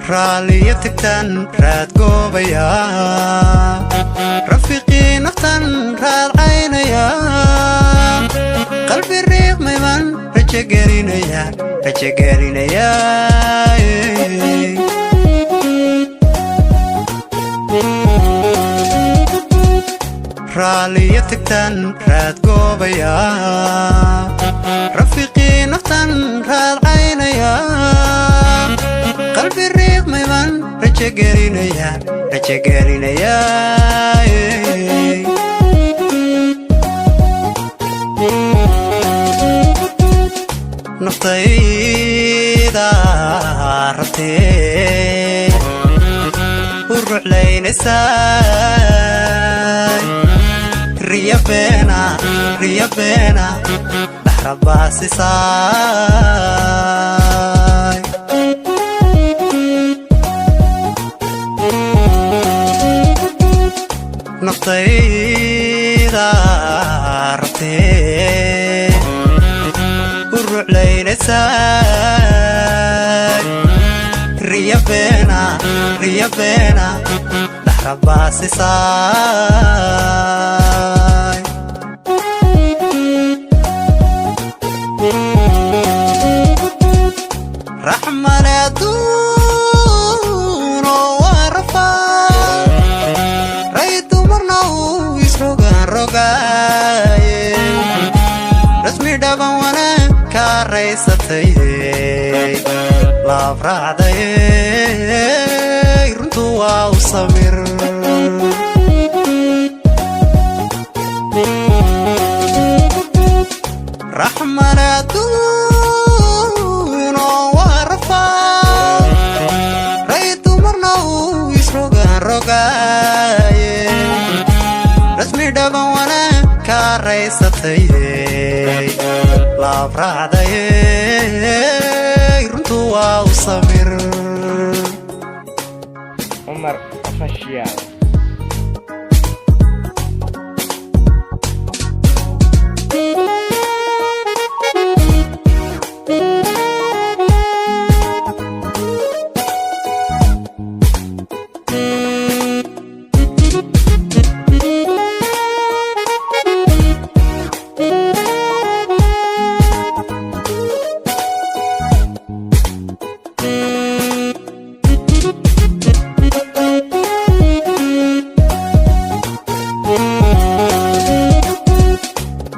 Raalliya tagtan raad goobaya, rafiiqii naftan raadcaynaya, qalbi riiqmayban rajagelinaya, rajagelinaya. Raalliya tagtan raad goobaya, rafiiqii naftan raadcaynaya, qalbi riiqmayban rajagelinaya, rajagelinaya. Naftayda rabtee u ruclaynaysaa, riya beena, riya beena dhaxrabaasisaay. Naftayda rabtee u ruclaynaysaa, riya beena, riya beena dhaxrabaasisaay. Raxmale adduuno waa rafaa, ray dumarna uu isrogaan rogaaye, rasmi dhaban wanaag kaa raysatay, laab raacdaye, runtu waa u samir. Raxmale adduuno waa rafaa, ray dumarna uu isrogaan rogaaye, rasmi dhaban wanaag kaa raysatay, laab raacdaye, runtu waa u samir. Cumar Official.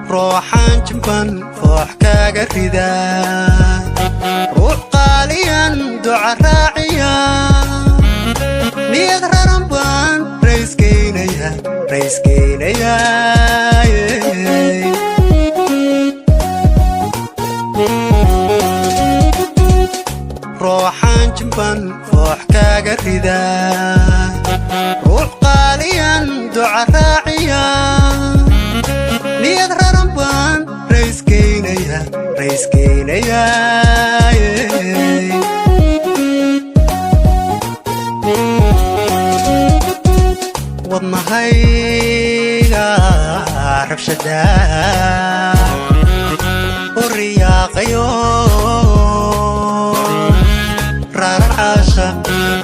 Ruuxaan jimban foox kaaga ridaa, ruux qaaliyan duca raaciya, niyad raran baan raysgeynaya, raysgeynaya. Ruuxaan jimban foox kaaga ridaa, ruux qaaliyan duca raaciya, niyad raran baan raysgeynaya, raysgeynaya. Wadnahayga rabshada u riyaaqayo, raran caasha,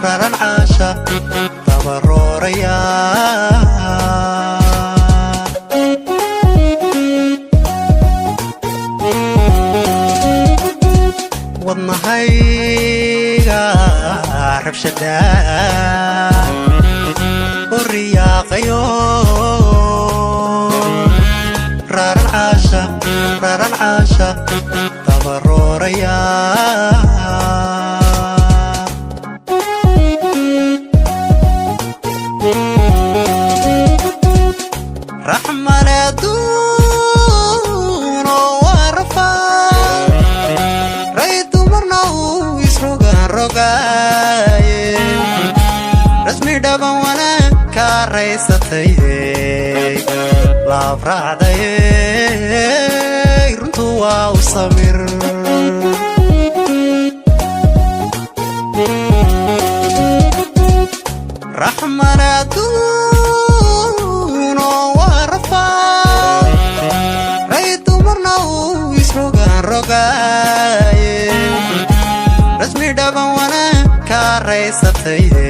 raran caasha dabarooraya. Wadnahayga rabshada u riyaaqayo, raran caasha, raran caasha dabarooraya. Raxmale adduuno waa rafaa, ray dumarna uu isrogaan rogaaye, rasmi dhaban wanaag kaa raysatay, laab raacdaye, runtu waa u samir. Raxmale adduuno rogaaye. Rasmi dhaban wana kaa raysataye,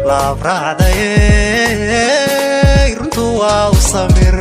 laabraacdaye, runtu waa u samir.